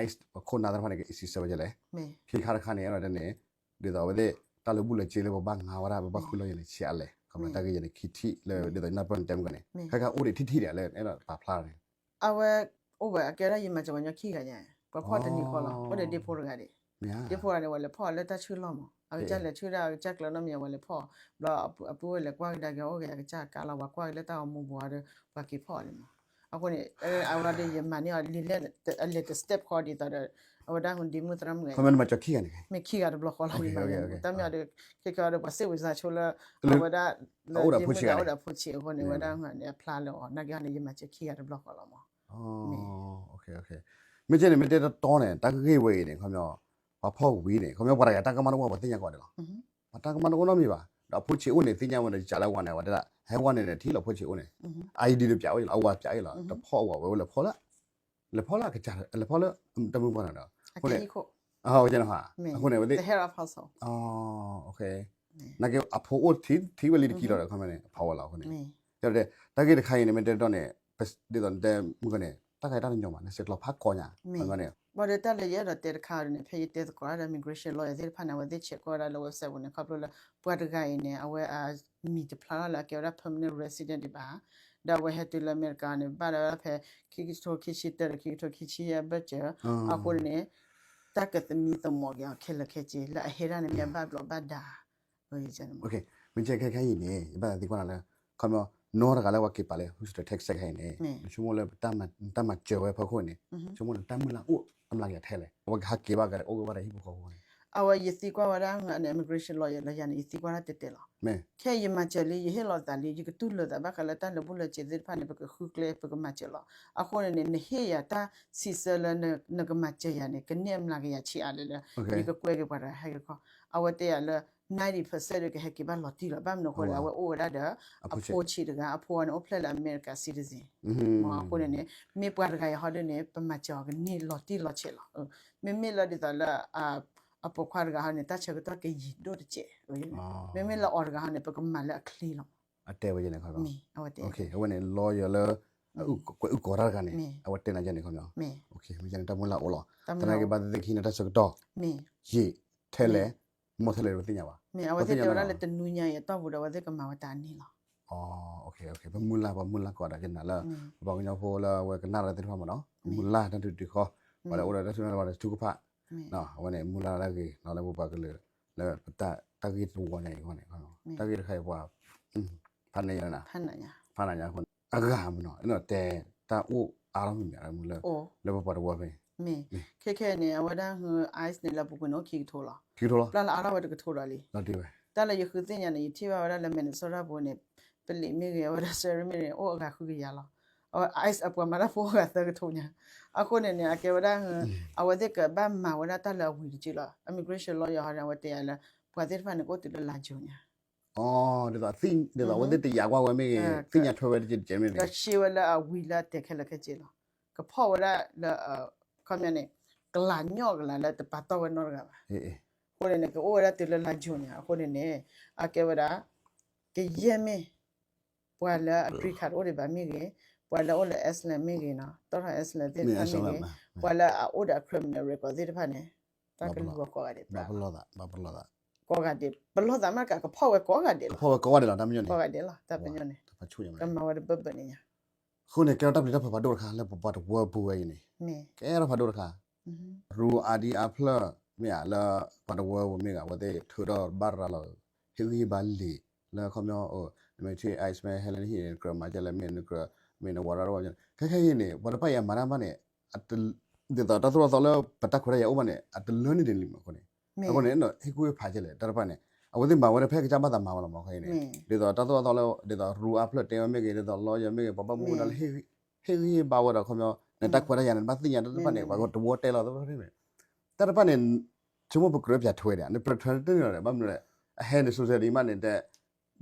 ICE ပခိၣ်နၢ်သ့ၣ်တဖၣ်န့ၣ် ကစံးဆၢဝဲဒ်လဲၣ်, ခံခါတခါန့ၣ် အဲၣ်ဒိးတဲန့ၣ် ဒ်သိးအဝဲသ့ၣ် တၢ်လၢဘူၣ်လၢစ့လၢပဘၣ်ငါဝဲဒၣ် ပဘၣ်ဃုလီၤယဲၢ်န့ၣ် ဆံးအါလဲၣ်, ခီမီတၢ်ဂ့ၢ်ယဲၢ်န့ၣ်ခံထံၣ်လၢဒ်သိးနၢ်ပၢၢ်နတဲမုၢ်ဂၤန့ၣ် ခဲခါအိၣ်ဒံးထံၣ်ထံၣ်ဒံးလၢအဲၣ်ဒိးပာ်ဖျါန့ၣ် အဝဲအိၣ်ဝဲအကဲဒၣ်ယမၤစၢၤပှၤညီခံဂၤညါ, ပှၤဖီၣ်တနံၤဃီလီၤ, အိၣ်ဒီးဒ့ဖိတဂၤဒံး, ဒ့ဖိတဂၤန့ၣ် ဝဲလဲၤဖီၣ်အီၤလၢတၢ်ဆူၣ်လီၢ်မး, အကစၢ်လဲၤဆူၣ်ဒၣ်အကစၢ်ကျၢၤနီတမံၤ ဝဲလဲၤဖီၣ်အီၤ, ဘျီအပုၢ်ဝဲလဲၤကွၢ်ကဒါက့ၤ အိၣ်က့ၤအကစၢ်ကါလီၤ ပှၤကွၢ်က့ၤလၢတၢ်ဂီၤမူပူၤဒီး ပှၤက့ၤဖီၣ်အီၤလံမး, အဃိန့ၣ် အဝဲဒီးယမၤန့ၢ်အီၤ အလဲၤတ step ဃီဒ်သိးဒီး အဝဲဒၣ်ဒ့မုၣ်သရၣ်မုၣ်ဂၤ မ့ၢ်ခံဂၤတဘျီဃီလီၤ, တၢ်မ့ၢ်အီၤဒီး ခဲကဲအီၤဒီး ပှၤစ့ၣ်ဝံၤစါဆိလၢ အဝဲဒၣ် ဒ့မုၣ်ဒီးအိၣ်ဒီးအဖိဆံးအဃိန့ၣ် ဝဲဒၣ်အဖျါလၢအီၤ နာ်က့ဟီန့ၣ် ယမၤစၢၤခံဂၤတဘျီဃီလီၤမး, မ့ၢ်ကဲန့ၣ် မ့ၢ်တဲတတီန့ၣ် တၢ်ဂ့ၢ်ဝဲအံၤန့ၣ် ခီမီ ပှၤဖီၣ်ဝံၤန့ၣ် ခီမီပှၤတဂၤတၢ်ကမၣ်တအိၣ် ပှၤသ့ၣ်ညါကိးဂၤဒဲးလီၤ, ပှၤတၢ်ကမၣ်တအိၣ်နီတမံၤဘၣ်, ဒီးအဖိဆံးအိၣ်န့ၣ် သ့ၣ်ညါဝဲဒီး ယစးလၢအဝၤန့ၣ် အဝၤတဲဒၣ် ဟဲဝၤန့ၣ်န့ၣ် ထံၣ်လီၤဖိဆံးအိၣ်န့ၣ်, ID ဒီးပျးဝဲလီၤ အဝၤပျးအီၤလီၤ, တဖီၣ်အဝၤဝဲဝဲလဲၤဖီၣ်လၢ လဲၤဖီၣ်လၢအကစၢ် လဲၤဖီၣ်လၢ တၢ်မုၢ်ပှၢ်န့ၣ်ဒီး အဃိန့ၣ် အဃိန့ၣ်ဝဲသ့ၣ် နာ်က့အဖိအိၣ်ထံၣ်ဝဲလံတကံၢ်လီၤဒီး ခီမီန့ၣ် အဖီၣ်ဝဲလီၤ အဃိန့ၣ် တၢ်ဂ့ၢ်တခါအံၤန့ၣ် မ့ၢ်တဲတတီန့ၣ် ဒ်သိးနတဲမုၢ်ကီၢ်န့ၣ် တၢ်ခါအံၤတၢ်တညီဘၣ် နဆဲးကျိးဖးကီညါန့ၣ်, ဘၣ်ဒီးတၢ်လၢယအဲၣ်ဒိးတဲတခါအံၤန့ၣ် ဖဲယတဲသကိးဒီး immigration lawyer သ့ၣ်တဖၣ်န့ၣ် အဝဲသ့ၣ်ဆဲးကျိးဝဲဒၣ်လၢ website ပူၤန့ၣ် ခီဖျိလၢ ပှၤတဂၤအံၤန့ၣ် အဝဲအမံၤတဖျါထီၣ်လၢအကဲဝဲဒၣ် permanent resident ဒံးဘၣ်, ဒီးအဝဲဟဲတုၤလၢအမဲရကၤန့ၣ် ဘၣ်ဒီးဖဲ ခံကထိခံဆံတၢ ဒီးခံကထိခံဆံယဲၢ်အဘၢၣ်စၢၤ, အဃိန့ၣ် တၢ်ကသမံသမိးက့ၤအီၤခဲလၢာ်ခဲဆ့ လၢအဟဲဒၣ်န့ၣ်မ့ၢ်အဘၣ်ဘျီးဘၣ်ဒါ မ့ၢ်ကဲခဲခဲအံၤန့ၣ် ယဘၣ်သးသံကွၢ်နၤလၢ ခီမီ နီတဂၤလၢပှၤက့ၤပာ်လၢ Houston Texas ခဲအံၤန့ၣ် နဆိကမိၣ်လၢပတၢ်မၤစၢၤဝဲဖီခိၣ်န့ၣ် ဆိကမိၣ်လၢတၢ်မုၢ်လၢ်အိၣ်အမျးကယၤထဲလဲၣ် အဝဲကဟးက့ၤဘၣ်ကအိၣ်က့ၤဘၣ်ဒီးဟံၣ်ဖိဃီဖိန့ၣ်, အဝဲယသံကွၢ်ဝဲဒၣ် immigration lawyer လၢယၤန့ၣ် ယသံကွၢ်ဒၣ်တဲာ်တဲာ်လီၤ. ခဲအံၤယမၤစၢၤလံ ယဟ့ၣ်လီၤသးလံ ယကတူၢ်လိာ်သးဘၣ်ဃးလၢတၢ်လၢဘူၣ်လၢစ့သ့ၣ်တဖၣ်န့ၣ် ပကဃုကျဲ ပကမၤစၢၤလီၤ. အဃိန့ၣ်န့ၣ် နဟ့ၣ်ယၤတၢ်စံးဆၢလၢ နကမၤစၢၤယၤန့ၣ် ကန့ၢ်အမျးကယၤဆံးအါလဲၣ်လၢ ယကကွဲက့ၤပှၤတဂၤဟဲက့ၤခီ, အဝဲတဲယၤလၢ ninety percent ဒီးကဟဲက့ၤဘၣ်လီၤတံၢ်လီၤ. ဘၣ်မနုၤအဃိလဲၣ် အဝဲအိၣ်ဝဲဒၣ်ဒီး အဖိဆံးတဂၤ အဖိအီၤန့ၣ် အိၣ်ဖျဲၣ်လၢအမဲရကၤ citizen မ့ၢ်အဃိန့ၣ်န့ၣ် မ့ၢ်ပှၤတဂၤအံၤဟီဒ်န့ၣ် ပမၤစၢၤအီၤကန့ၢ်လီၤတံၢ်လီၤဆဲးလီၤ. မ့မ့ၢ်လၢဒ်သိးလၢ အပိာ်ခွါတဂၤဟီန့ၣ် တၢ်ဆၢကတီၢ်ကယံာ်ဒိၣ်တကဲး, မ့မ့ၢ်လၢအီၤတဂၤဟီန့ၣ် ပကမၤလၢအချ့လီၤ. အတဲဝဲန့ၣ်ခီ, အဝဲန့ၣ် lawyer လၢ ကွဲးအုၣ်ကီၤတၢ်တဂၤန့ၣ် အဝဲတဲနၤယဲန့ၣ်ခီ, မ့ၢ်ယဲန့ၣ်တၢ်မုၢ်လၢ်အိၣ်လီၤ. သနာ်က့ဘၣ်သ့ၣ်သ့ၣ်ခံန့ၣ် တၢ်ဆၢကတီၢ် ယံာ်ထဲလဲၣ် မီၢ်ထဲလဲၣ် ပသ့ၣ်ညါဘၣ်. မ့ၢ်အဝဲသ့ၣ်တဲဝဲဒၣ်လၢတနွံညါအံၤအတီၢ်ပူၤဒီး အဝဲသ့ၣ်ကမၤဝဲတၢ်န့ၣ်လီၤ. ပမုၢ်လၢ် ပမုၢ်လၢ်ကိးဂၤဒဲးကနၤလၢ ပပှၤကညီဖိလၢအဝဲကနၣ်တၢ်သ့ၣ်တဖၣ်မ့ၢ်နီၤ မုၢ်လၢ်တၢ်ဒုးဒုးဃီ ပှၤလၢအိၣ်ဒီးတၢ်ထူၣ်ဖျဲးလၢပှၤတထူၣ်ကဖၣ် အဝဲန့ၣ် မုၢ်လၢ်လၢဂ့ၤလီၤလၢပပှၤကလုာ် လၢပတၢ်ဂ့ၢ်တဝီညါအံၤအဃိန့ၣ် တၢ်ဂ့ၢ်တခါအံၤပှၤ ဖးနးညါ ဖးနးညါအဃိန့ၣ် အဂၤမ့ၢ်နီၤ အဲၣ်ဒိးတဲတၢ်အိၣ်အါထီၣ်မ့ၢ်မ့ၢ်လၢ လၢပပှၤတဝီဖဲ မ့ၢ် ခဲခဲန့ၣ် အဝဲဒၣ် ICE န့ၣ် လၢအပူၤကွံာ်န့ၣ် အိၣ်ခံကထိလီၤ. ပျၢ်လၢအါထီၣ်ဝဲတကထိဒီးလံ. တၢ်လၢယဃုသ့ၣ်ညါန့ၣ် ယထံၣ်ဘၣ်ဝဲဒၣ်လၢ Minnesota ပူၤန့ၣ် ပလံးမ့ၢ်ဂ့ၤ အဝဲဒၣ် စဲရ့မ့ၢ်ဂ့ၤ အိၣ်အဂၤဃုကယၤလီၤ. အဝဲ ICE အပှၤမၤတၢ်ဖိအဂၤသၢကထိညါ. အဃိန့ၣ်န့ၣ် အကဲဝဲဒၣ် အဝဲသ့ၣ်ကဘၣ်မၤဝဲဒၣ်တၢ်လၢအဝံၤတက့ၢ်လီၤ. Immigration lawyer ဟီန့ၣ် အဝဲတဲယၤလၢ ပှၤသ့ၣ်တဖၣ်န့ၣ် ကအိၣ်တုၤလၢလါယူၤညါ ဒ်သိး ဒ်သိးအဝဲသ့ၣ်တယာ်ကွၢ်ဝဲမ့ၢ်ဂ့ၤ သ့ၣ်ညါထွဲဝဲတက့ၢ်တက့ၢ်မ့ၢ်ဂ့ၤ ဒီးရှင်းဝဲလၢအဝံၤလၢအတဲာ်ခဲလၢာ်ခဲဆ့လီၤ. ကဖီၣ်ဝဲဒၣ်လၢ ခီပညီန့ၣ် ကလၤညီၣ်ကလၤလၢတပာ်တီၢ်ဝဲနီတဂၤဘၣ်. အဃိန့ၣ်န့ၣ် ကအိၣ်ဝဲဒၣ်တုၤလၢလါယူၤန့ၣ် အဃိန့ၣ်န့ၣ် အကဲဝဲဒၣ် ကယဲၢ်မ့ၢ် ပှၤလၢအ green card အိၣ်ဒံးဘၣ်မ့ၢ်ဂ့ၤ, ပှၤလၢအအိၣ်လၢ asylum မ့ၢ်ဂ့ၤနီၤ, တီၣ်ထီၣ် asylum သ့ၣ်တဖၣ်မ့ၢ်ဂ့ၤ, ပှၤလၢအအိၣ်ဒီးအ criminal record သ့ၣ်တဖၣ်န့ၣ် တၢ်ကလူၤဝဲကိးဂၤဒဲး, ကိးဂၤဒဲး, ပလီၢ်သးမ့ၢ်တကး ကဖီၣ်ဝဲကိးဂၤဒဲးလီၤ, ကိးဂၤဒဲးလီၤ, တၢ်ပညိၣ်န့ၣ်, ကိးဂၤဒဲးလီၤ, တၢ်ပညိၣ်န့ၣ်, ကမၤဝဲတဘၢဘၢန့ၣ်ညါ အဃိန့ၣ် ကဲထီၣ်တၢ်ပျံၤတၢ်ဖုးဖးဒိၣ်တခါလၢပပှၤတဝၢပူၤဝဲအံၤန့ၣ်, ကဲထီၣ်ဖးဒိၣ်တခါ, ရူအါဒံအါဖျၢၣ်မ့ၢ်ဧါ လၢပှၤတဝၢပူၤမ့ၢ်ဂ့ၤ အဝဲသ့ၣ်ထုးထီၣ်ဘၣ်ရၤလီၤ ဟ့ၣ်ဂံၢ်ဟ့ၣ်ဘါလံာ် လၢခီပညီ နမ့ၢ်ထံၣ် ice မ့ၢ်ဟဲလၢနဟံၣ်န့ၣ် နကြၢးမၤကဲလဲၣ် မ့ၢ်နကြၢး မ့ၢ်နဝၤရၣ်တဝၢ်, ခဲခဲအံၤန့ၣ် ပှၤတဖၣ်အံၤအမၤတၢ်ဘၣ်န့ၣ် ဒ်သိးတၢ်သိၣ်တၢ်သီလၢပတၢ်ခွဲးတၢ်ယာ်အိၣ်ဘၣ်န့ၣ် အတလၢန့ၢ်ဒံးလံမးအဃိန့ၣ်, အဃိန့ၣ် ဟ့ၣ်ကူၣ်ဟ့ၣ်ဖးကဲလဲၣ် တၢ်တဖၣ်န့ၣ် အဝဲသ့ၣ်မၤဝဲဒၣ်ဖဲကစၢ်ဘၣ်သးမၤဝဲလီၤမး အဃိန့ၣ် ဒ်သိးတၢ်သိၣ်တၢ်သီလၢ ဒ်သိးရူအါဖျၢၣ်တဲဝဲမ့ၢ်ဂ့ၤ ဒ်သိး lawyer မ့ၢ်ဂ့ၤ ပှၤဘၣ်မူဘၣ်ဒါလၢ ဟ့ၣ်ဂံၢ်ဟ့ၣ်ဘါဝဲဒီးခီပညီ နတၢ်ခွဲးတၢ်ယာ်န့ၣ် နဘၣ်သ့ၣ်ညါတၢ်တဖၣ်န့ၣ် ပှၤကတဝၢတဲလီၤတၢ်တဖၣ်န့ၣ် တၢ်တဖၣ်န့ၣ် ဆိကမိၣ်ပကြၢးပၠးထွဲဒံး နကြၢးထွဲတန့ၢ်လီၤဒီး ဘၣ်မနုၤလဲၣ် အဟဲန့ၣ် social ဒံးမးန့ၣ်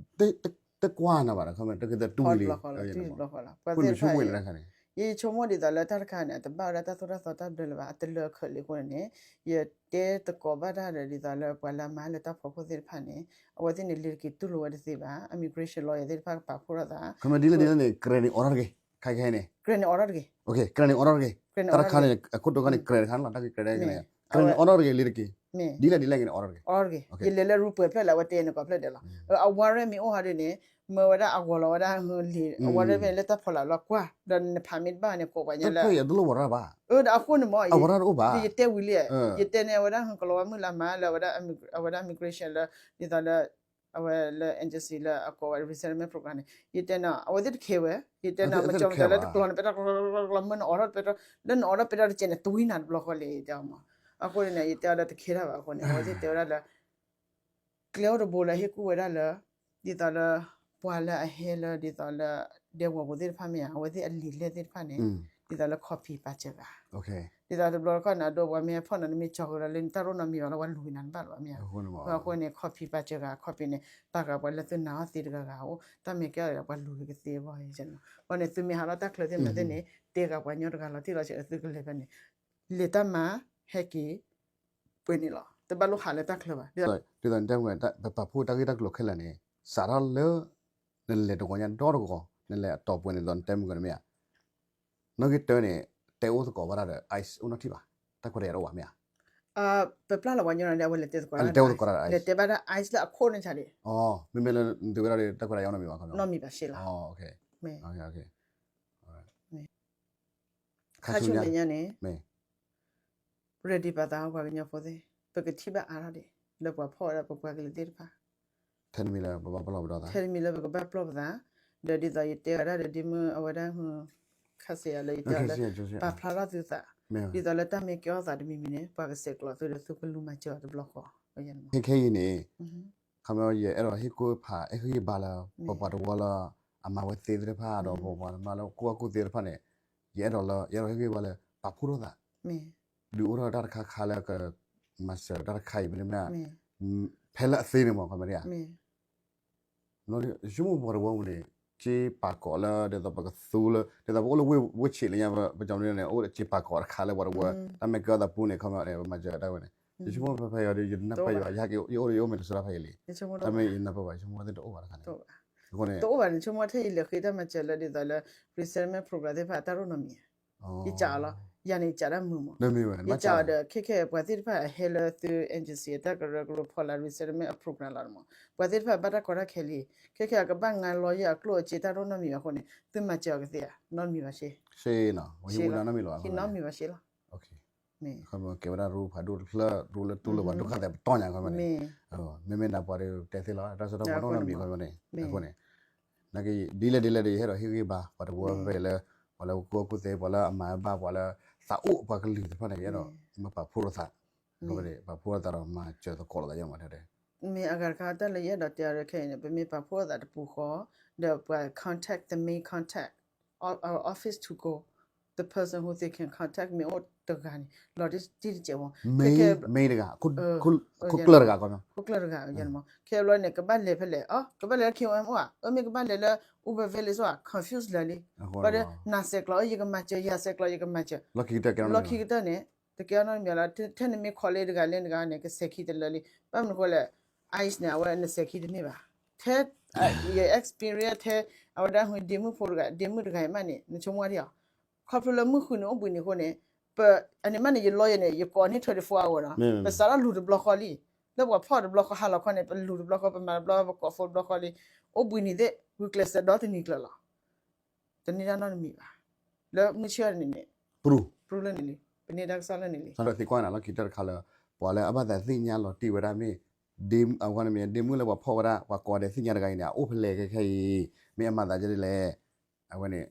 တကွၢ်နၤဘၣ်ဒီး ခီပညီ တကတတူၢ်လံ ပှၤတဘျီဃီလီၤ, ပှၤသ့ၣ်တဖၣ် ယဆိကမိၣ်ဒ်သိးလၢတၢ်တခါန့ၣ် အတဘၣ်ဝဲဒၣ်တၢ်သိၣ်တၢ်သီတၢ်ဘျၢလၢၤဘၣ် အတလၢအခၢးလံအဃိန့ၣ်န့ၣ် ယတဲသကိးဘၣ်တၢ်ဒီးဒ်သိးလၢပှၤလၢအမၤလၢတၢ်ဖီခိၣ်သ့ၣ်တဖၣ်န့ၣ် အဝဲသ့ၣ်န့ၣ် လံာ်တက့ၤတူၢ်လိာ်ဝဲတသ့ဘၣ် immigration lawyer သ့ၣ်တဖၣ်ကပာ်ဖှိၣ်ထီၣ်သး ခီပညီဒ်လဲၣ်ဒ်လဲၣ်န့ၣ် ကြၢးန့ၣ်အိးထီၣ်တဂ့ၤ ခဲခဲအံၤန့ၣ် ကြၢးန့ၣ်အိးထီၣ်တဂ့ၤ ကြၢးန့ၣ်အိးထီၣ်တဂ့ၤ တၢ်တခါန့ၣ် အခိၣ်တီခါန့ၣ် ကြၢးတခါန့ၣ်လီၤ တၢ်ကကြၢးတဂ့ၤန့ၣ် ကြၢးန့ၣ်အိးထီၣ်တဂ့ၤ လံာ်တက့ၤ ဒ်လဲၣ်ဒ်လဲၣ်ဂ့ၤန့ၣ် အိးထီၣ်တဂ့ၤ အိးထီၣ်တဂ့ၤ ယလဲၤလၢရူပှဲၤဖျၢၣ်လၢအဝဲတဲန့ၣ်ကိးဖျၢၣ်ဒဲးလီၤ အ warrant မ့ၢ်အိၣ်ဟီဒ်န့ၣ် မၢဝဲဒၣ်အဂီၤလီၤဝဲဒၣ်လံာ် အ warrant မ့ၢ်လၢတၢ်ဖီလာ်လီၤကွၢ် ဒီးန permit ဘၣ်န့ၣ် ကိးပှၤညါလၢ တဖျၢၣ်အံၤတလိၣ် warrant ဘၣ် အဃိန့ၣ်မ့ၢ် အ warrant တအိၣ်ဘၣ် ယတဲဝံၤလံ ယတဲန့ၣ်အဝဲဒၣ်ဟူကလီၤဝဲမုၢ်လၢမၤလၢအဝဲဒၣ် immigration လၢ ဒ်သိးလၢ အဝဲလၢ agency လၢအကိးဝဲ resettlement program န့ၣ် ယတဲန့ၣ် အဝဲသ့ၣ်တခဲဝဲ ယတဲန့ၣ် မ့ၢ်ကၠီမတၤလၢတကျိၤန့ၣ် ပတကျိၤကျိၤမၢနအိးထီၣ်ပဲတြီ လၢနအိးထီၣ်ပဲတြီတကဲးန့ၣ် တဝံနၤတဘျီဃီလံ ယတဲအီၤမး အဃိန့ၣ်န့ၣ် ယတဲအီၤလၢတခဲတၢ်ဘၣ်အဃိန့ၣ် အဝဲသ့ၣ်တဲဝဲဒၣ်လၢ ကျဲအိၣ်တဘိလၢဟ့ၣ်ကူၣ်ဝဲဒၣ်လၢ ဒ်သိးလၢ ပှၤလၢအဟဲလၢ ဒ်သိးလၢ ဒဲကဝီၤပူၤသ့ၣ်တဖၣ်မ့ၢ်ဧါ အဝဲသ့ၣ်အလံာ်လဲၢ်သ့ၣ်တဖၣ်န့ၣ် ဒ်သိးလၢ copy ပာ်စၢၤဂၤ ဒ်သိးတဘျီတခီၣ်န့ၣ် အဒိပှၤမ့ၢ်ဟဲဖီၣ်န့ၣ် နမ့ၢ်ကၠီဃုာ်ဒီးလၢနတၢ်ရိၣ်နီတမံၤဘၣ် လၢပှၤလူၤက့ၤနၤတဘၣ်လၢၤဘၣ်မ့ၢ်ဧါ အဃိန့ၣ် copy ပာ်စၢၤဂၤ copy န့ၣ် ပာ်ဃာ်ပှၤလၢသုနာ်အီၤသ့တဂၤဂၤအိၣ် တၢ်မ့ၢ်ကဲအီၤဒီးပှၤလူၤက့ၤကသ့အဂီၢ် အဃိန့ၣ် သုမ့ၢ်ဟးလီၤတၢ်ချၢသ့ၣ်မနုၤသ့ၣ်န့ၣ် တဲဃာ်ပှၤညီတဂၤလီၤတံၢ်လီၤဆဲး သုကလဲၤဖဲန့ၣ် လဲၤတၢ်မၤ ဟဲက့ၤ ပှဲၤန့ၣ်လီၤ တဘၣ်လိၣ်ဟးလၢတၢ်ချၢဘၣ် ဒ်သိး ဒ်သိးတဲဝဲ ပပာ်ဖှိၣ်တၢ်ဂ့ၢ်တၢ်ကျိၤခဲလၢာ်န့ၣ် စးထီၣ်လၢ နလဲၤတဂီၤညါဒီတဂီၤ နလဲၤအတီၢ်ပှဲၤန့ၣ်ဒီးနတဲမုၢ်ကီၢ်န့ၣ်မ့ၢ်ဧါ နီၣ်ဂံၢ်တၢန့ၣ် တဲအိၣ်သကိးဘၣ်တၢ်ဒီး ice အိၣ်နီတထံၣ်ဘၣ် တၢ်ခွဲးတၢ်ယာ်တအိၣ်ဘၣ်မ့ၢ်ဧါ ပပျၢ်လီၤပှၤညီန့ၣ် အဝဲလဲၤတဲသကိး လဲၤတဲအိၣ်သကိးတၢ်ဒီး လဲၤတဲဘၣ်တၢ် ice လၢအခိၣ်န့ၣ်ဆါဒံး မ့မ့ၢ်လၢနသုဝဲဒၣ်ဒီး တၢ်ခွဲးတၢ်ယာ်နီတမံၤဘၣ် နီတမံၤဘၣ်ရှဲလီၤ မ့ၢ် ခါဆူညါန့ၣ် ready ပာ်သးပှၤကညီဖိသ့ၣ် ပကထံၣ်ဘၣ်အါထီၣ်ဒံး လၢပှၤဖီၣ်ဝဲဒၣ်ပပှၤကလုာ်သ့ၣ်တဖၣ် ထဲတမံၤလၢပဘၣ်ပလီၢ်ပဒီသး ထဲတမံၤလၢပကဘၣ်ပလီၢ်ပသး ဒီးဒ်သိးယတဲဝဲဒၣ်ဒီးဒ်မုၢ်အဝဲဒၣ် ခါစ့ယၤလၢယတဲလၢ ပာ်ဖျါထီၣ်သုသး ဒ်သိးလၢတၢ်မ့ၢ်ကဲထီၣ်သးတမံၤမံၤန့ၣ် ပှၤကဆဲးကျိးသုဒီးသုကလူၤမၤစၢၤအီၤတဘျီဃီ ခဲခဲအံၤန့ၣ် ခီဖျိယအဲၣ်ဒိးဟ့ၣ်ကူၣ်ဖး အဲၣ်ဟ့ၣ်ဂံၢ်ဘါလၢ ပပှၤတဝၢလၢ အမၤဝဲသ့သ့ၣ်တဖၣ်ဒီး ပပှၤမၤလၢကူၣ်ဘၣ်ကူၣ်သ့သ့ၣ်တဖၣ်န့ၣ် ယအဲၣ်ဒိးလၢ ယအဲၣ်ဒိးဟ့ၣ်ဂံၢ်ဘါလၢ ပာ်ဖှိၣ်ထီၣ်သး ဒုးအိၣ်ထီၣ်တၢ်တခါခါလၢက မၤစၢၤတၢ်တခါအံၤမ့တမ့ၢ် ဖဲလၢအသ့န့ၣ်မ့ၢ် ခီဖျိ ယဆိကမိၣ်ပှၤတဝၢပူၤန့ၣ် က့ပာ်ကိးလၢ ဒ်သိးပကသူလၢ ဒ်သိးပအိၣ်လၢဝ့ၢ်ဆံးလၢညါ ပကီမနုၤန့ၣ် အိၣ်က့ပာ်ကိးတခါလၢပှၤတဝၢ တၢ်မ့ၢ်ကဲထီၣ်သးပူန့ၣ် ခီဖျိ ပမၤစၢၤတၢ်ဝဲန့ၣ် ယဆိကမိၣ်ဖဲဖဲယၤဒီး ယနၢ်ပၢၢ်ယၤ ယဟဲက့ၤ ယအိၣ်ဒီးယအိၣ်မ့ၢ်တစိၤတၢ်ဖဲအံၤလံ တၢ်မ့ၢ်ယနၢ်ပၢၢ်ဘၣ် ယဆိကမိၣ်သ့ၣ်တအိၣ်ဘၣ်တခါန့ၣ် အဃိန့ၣ် တအိၣ်ဘၣ်န့ၣ် ဆိကမိၣ်ထဲယလဲၤဃ့တၢ်မၤစၢၤလၢဒ်သိးလၢ resettlement program သ့ၣ်တဖၣ်တၢ်ရိၣ်နီတမံၤ ယစံးအီၤလီၤ ယၤန့ၣ်ယစံးတၢ်မုာ်မး ယစံးအီၤဒီး ခဲခဲပှၤသ့ၣ်တဖၣ်အဟဲလၢသု agency အတၢ်ကရၢကရိဖီလာ် resettlement အ program လီၤမး ပှၤသ့ၣ်တဖၣ်ဘၣ်တၢ်ကီတၢ်ခဲလံ ခဲခဲအကဘၣ်ငါ lawyer အကျိၣ်အစ့တၢ်ရိၣ်နီတမံၤဘၣ်အဃိန့ၣ် သုမၤစၢၤအီၤကသ့ဧါ နီတမံၤဘၣ်ရှ့ နီတမံၤလီၤ ဟံးနီတမံၤလီၤ ခီဖျိကဲဝဲဒၣ်ရူဖးဒိၣ်တဖျၢၣ် ရူလၢတူၢ်လိာ်ပှၤဒိၣ်ခါသဲးပတီၢ်ညါခီဖျိန့ၣ် မ့မ့ၢ်ဒၣ်ပှၤဒီးတဲသ့လီၤ တၢ်စိတၢ်ကမီၤနီတမံၤခီဖျိန့ၣ် အဃိန့ၣ် ဒ်လဲၣ်ဒ်လဲၣ်ဒီး ယအဲၣ်ဒိးဟ့ၣ်ဂံၢ်ဘါ ပှၤတဝၢဖဲဖဲလၢ ပှၤလၢကကူၣ်ဘၣ်ကူၣ်သ့ ပှၤလၢအမၤဘၣ် ပှၤလၢသးအိၣ်ပှၤကလုာ်တဖၣ်န့ၣ် ယအဲၣ်ဒိးမၤပာ်ဖှိၣ်လိာ်သး ပာ်ဖှိၣ်လိာ်သးဒီးမၤစၢၤသကိးလိာ်သးယဲမးထဲဒဲး မ့ၢ်အဂၤတခါတၢ်လၢယအဲၣ်ဒိးတဲအီၤခဲအံၤန့ၣ် ပမ့ၢ်ပာ်ဖှိၣ်လိာ်သးတပူၤဃီ ဒီးပှၤ contact the main contact office to go the person who they can contact မ့ၢ်အိၣ်တဂၤန့ၣ် လီၤတံၢ်တစဲးမး မ့ၢ်တဂၤ ခိၣ်ကျၢၢ်တဂၤ ခိၣ်ကျၢၢ်တဂၤမး ခဲဘျီန့ၣ် ကဘၣ်လဲၤဖဲလဲၣ် အကဘၣ်လဲၤလၢ K O M အိၣ်ဧါ အမ့ၢ်ကဘၣ်လဲၤလၢ အိၣ်ဖဲ village ဆိ confuse လၢာ်လံ. ဘၣ်ဒီး နၤဆဲးကျိး ယကမၤစၢၤ, ယၤဆဲးကျိး ယကမၤစၢၤ, လီၢ်ခံကတၢၢ်န့ၣ် လီၢ်ခံကတၢၢ်န့ၣ် တကဲအီၤနီတမံၤလီၤ. ထဲနမ့ၢ် call လၢတဂၤလၢတဂၤန့ၣ် ကစဲးခံတလၢာ်လံ. ဘၣ်မနုၤအဃိလဲၣ်, ICE န့ၣ် အဝဲနစဲးခံတန့ၢ်ဘၣ်. ထဲ ယ experience ထဲ အဝဲဒၣ်ဒ့မုၣ်ဖိတဂၤ ဒ့မုၣ်တဂၤအံၤမးန့ၣ် နဆိကမိၣ်ထံၣ်အီၤ, ခီဖျိလၢမုၢ်ဃုာ်န့ၣ် အိၣ်ဘှံးနံၤအဃိန့ၣ် ပ အန့ၣ်မးန့ၣ် ယ lawyer န့ၣ် ယကိးန့ၢ်ထွဲတဖီအဂီၢ်နီၤ, ပစးထီၣ်လူၤတဘျီဃီလံ. လၢပှၤဖီၣ်တဘျီဃီဟါလီၤခီန့ၣ် ပလူၤတဘျီဃီ ပမၤတဘျီ ပကိး phone တဘျီဃီလံ. အိၣ်ဘှံးနံၤသ့ၣ် ဂုာ်ကျဲးစၢးဒီတနံၤကျၢၤလီၤ. တန့ၢ်တၢ်နီတမံၤဘၣ်. လၢမုၢ်ဆ့ၣ်အီၤန့ၣ်န့ၣ် ပြူၢ်လၢန့ၣ်လံ, ပန့ၢ်တၢ်ကစီၣ်လၢန့ၣ်လံ. သံကွၢ်နၤလီၢ်ခံကတၢၢ်တခါလၢ ပှၤလၢအဘၣ်သးသ့ၣ်ညါလီၤတံၢ်ဝဲဒၣ်မ့ၢ် ဒ့မုၣ်အဝဲန့ၣ်မ့ၢ် ဒ့မုၣ်လၢပှၤဖီၣ်ဝဲဒၣ် ပှၤကိးဂၤဒဲးသ့ၣ်ညါတဂၤအံၤန့ၣ် အအိၣ်ဖဲလဲၣ်ခဲခဲအံၤ မ့ၢ်အမၤသးဒ်လဲၣ်. အဝဲန့ၣ်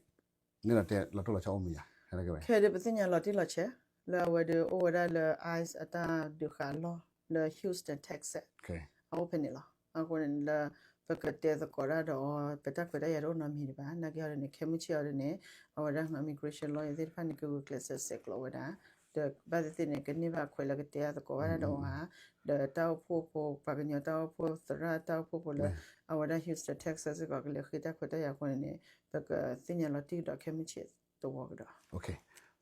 န့ၣ်ဒီးတဲလီၤတိၢ်လီၤဆီအိၣ်မူယၤ ခဲကဝဲ ခဲဒ်ပသ့ၣ်ညါလီၤတံၢ်လီၤဆဲး လၢအဝဲဒီးအိၣ်ဝဲဒၣ်လၢ ICE အတၢ်ဒုးဃာ်အလီၢ်လၢ Houston Texas အအိၣ်ဖဲန့ၣ်လီၤ. အဃိန့ၣ်လၢ ပကတဲသကိးတၢ်ဒီးအီၤ ပတၢ်ခွဲးတၢ်ယာ်တအိၣ်နီတမံၤဒံးဘၣ်. နာ်က့ဟီဒ်န့ၣ် ခဲမုၢ်ဆ့ၣ်အီၤဒ်န့ၣ် အဝဲဒၣ် immigration lawyer သ့ၣ်တဖၣ်န့ၣ် ကဂုာ်ကျဲးစၢးဆဲးကျိးဝဲဒၣ် ဒီးဘၣ်သ့ၣ်သ့ၣ်န့ၣ် ကန့ၢ်ဘၣ်ခွဲးလၢကတဲသကိးဘၣ်တၢ်ဒီးအီၤဧါ, ဒီးတၢ်အိၣ်ဖှိၣ်ဖိ ပှၤကညီတၢ်အိၣ်ဖှိၣ် သရၣ်တၢ်အိၣ်ဖှိၣ်ဖိလၢ အဝဲဒၣ် Houston Texas စ့ၢ်ကီး ကလဲၤဃ့တၢ်ခွဲးတၢ်ယာ်အဃိန့ၣ်န့ၣ် ပကသ့ၣ်ညါလီၤတံၢ်ကဒီးခဲမုၢ်ဆ့ၣ်သဝီကဒီး.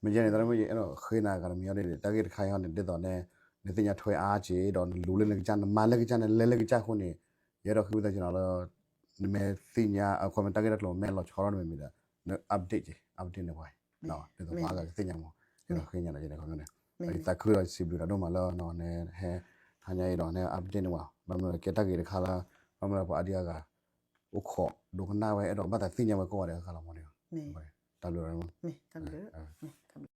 မ့ၢ်ယဲန့ၣ် တၢ်မ့ၢ်ယအဲၣ်ဒိးဃ့နၤဂၤတမံၤအီၤဒ်န့ၣ် တၢ်ဂ့ၢ်တခါအံၤဟီန့ၣ် ဒ်သိးန့ၣ် နသ့ၣ်ညါထွဲအါက့ၤဒီး နလူၤလၢနကစၢ် နမၤလၢကစၢ် နလဲၤလၢကစၢ်အဃိန့ၣ် ယအဲၣ်ဒိးဃ့ဝံသးစူၤနၤလၢ နမ့ၢ်သ့ၣ်ညါ အခီပညီတၢ်ဂ့ၢ်တၢ်ကျိၤမ့ၢ်လီၤဆီထီၣ်တမံၤမံၤဒီး န update က့ၤ update န့ၢ်ပှၤ ဒ်သိးပှၤအါဂၤကသ့ၣ်ညါမး ယအဲၣ်ဒိးဃ့ညါဒီးယဲန့ၣ်ခီန့ၣ် ယသးခုဒီးစံးဘျုးနၤဒိၣ်မးလၢ နဟဲ ဟါညါအံၤဒီးနဟဲ update န့ၢ်ပှၤ ဘၣ်မနုၤကဲတၢ်ဂ့ၢ်တခါလၢ ဘၣ်မနုၤပှၤအါဒံအါဂၤ အိၣ်ခိးဒိကနၣ်ဝဲ အဲၣ်ဒိးဘၣ်သးသ့ၣ်ညါဝဲကိးဂၤဒဲးအခါလီၤမးန့ၣ် တၢ်ဘျုး တၢ်ဘျုး